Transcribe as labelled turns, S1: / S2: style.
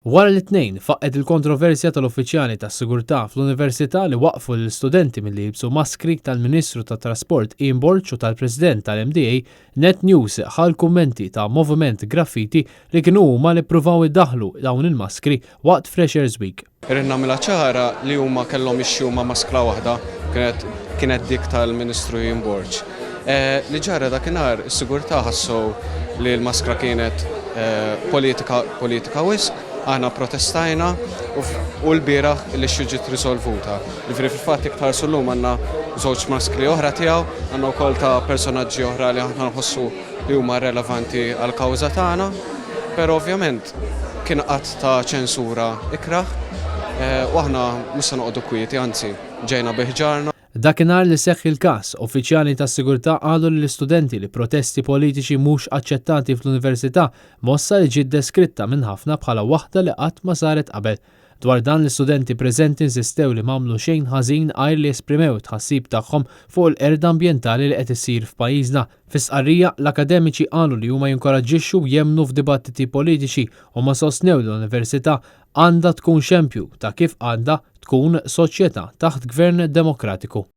S1: Wara li t-Tnejn faqqgħet il-kontroversja tal-uffiċjali tas-sigurtà fl-Università li waqqfu lill-istudenti milli jilbsu maskri tal-Ministru tat-Trasport Ian Borg u tal-President tal-MDA, Net News ħa l-kummenti ta' Moviment Graffiti li kienu huma li ppruvaw idaħħlu dawn il-maskri waqt Freshers Week.
S2: Irrid nagħmilha ċara li huma kellhom issue ma' maskra waħda, kienet kienet dik tal-Ministru Ian Borg. Li ġara dakinhar, is-sigurtà ħassew li l-maskra kienet politika politika wisq, aħna protestajna u l-bieraħ l-issue ġiet risolvuta. Jiġifieri fil-fatt jekk tħarsu llum għandna żewġ maskri oħra tiegħu, għandna wkoll ta' personaġġi oħra li aħna nħossu li huma relevanti għall-kawża tagħna, però ovvjament kien att ta' ċensura ikrah u aħna mhux se noqogħdu kwieti, anzi ġejna bi ħġarna.
S1: Dakinhar li seħħ il-każ, uffiċjali tas-sigurtà qalu lill-istudenti li protesti politiċi mhux aċċettati fl-università, mossa li ġiet deskritta minn ħafna bħala waħda li qatt ma saret qabel. Dwar dan l-istudenti preżenti insistew li m'għamlu xejn ħażin għajr li esprimew it-tħassib tagħhom fuq il-qerda ambjentali li qed issir f'pajjiżna. Fi stqarrija, l-akademiċi qalu li huma jinkoraġġixxu u jemmnu f'dibattiti politiċi u ma sostnew li l-università għandha tkun xempju ta' kif għandha tkun soċjetà taħt gvern demokratiku.